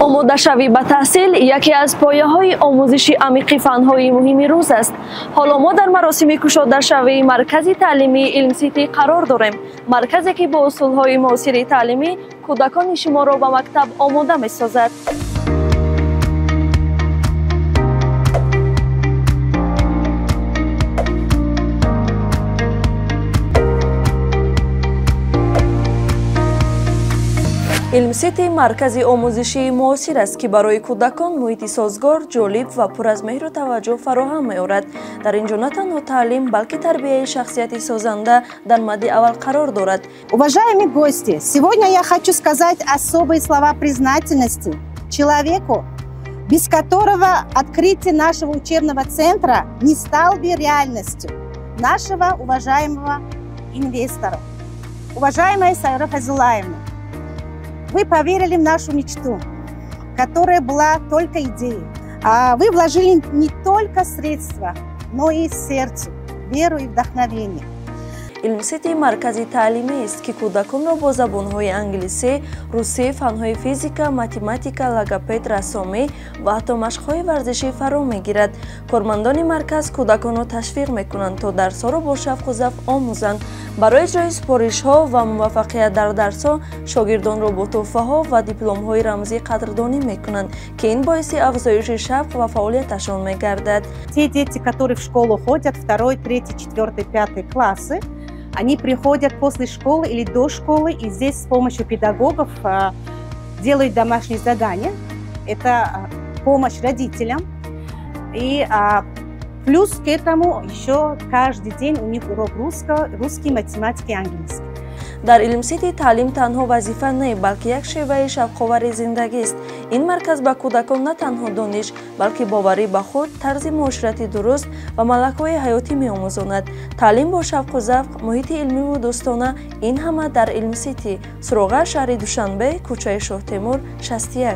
Омодашавӣ ба таҳсил яке аз пояҳои омӯзиши амиқи фанҳои муҳими рӯз аст. Ҳоло мо дар маросими кушодашавии маркази таълимии Илмсити қарор дорем. Марказе ки бо усулҳои муосири таълимӣ кӯдакони шуморо ба мактаб омода месозад. Илмсити маркази омӯзишии муосир аст, ки барои кӯдакон муҳити созгор, ҷолиб ва пур аз меҳру таваҷҷӯҳ фароҳам меорад. Дар ин ҷо на танҳо таълим, балки тарбияи шахсияти созанда дар мадди аввал қарор дорад. Уважаемые гости, сегодня я хочу сказать особые слова признательности человеку, без которого открытие нашего учебного центра не стало бы реальностью, нашего уважаемого инвестора. Уважаемая Сайра Фазуллаевна, вы поверили в нашу мечту, которая была только идеей. А вы вложили не только средства, но и сердце, веру и вдохновение. Илмсити маркази таълимист, ки кӯдаконро бо забонҳои англисӣ, русӣ, фанҳои физика, математика, логопед, рассомӣ ва ҳатто машқҳои варзишӣ фаро мегирад. Кормандони марказ кӯдаконро ташвиқ мекунанд, то дарсҳоро бо шавқу завқ омӯзанд. Барои иҷрои супоришҳо ва муваффақият дар дарсҳо шогирдонро бо тӯҳфаҳо ва дипломҳои рамзӣ қадрдонӣ мекунанд, ки ин боиси афзоиши шавқ ва фаъолияташон мегардад. Те дети, которые в школу ходят, второй, третий, четвертый, пятый классы, они приходят после школы или до школы, и здесь с помощью педагогов делают домашние задания. Это помощь родителям. И плюс к этому еще каждый день у них урок русского, русский, математики и английский. Дар Илмсити таълим танҳо вазифа не, балки як шеваи шавқовари зиндагист. Ин марказ ба кӯдакон на танҳо дониш, балки боварӣ ба худ, тарзи муоширати дуруст ва малакаҳои ҳаётӣ меомӯзонад. Таълим бо шавқу завқ, муҳити илмиву дӯстона — ин ҳама дар Илмсити. Суроға: шаҳри Душанбе, кӯчаи Шоҳтемур, 61.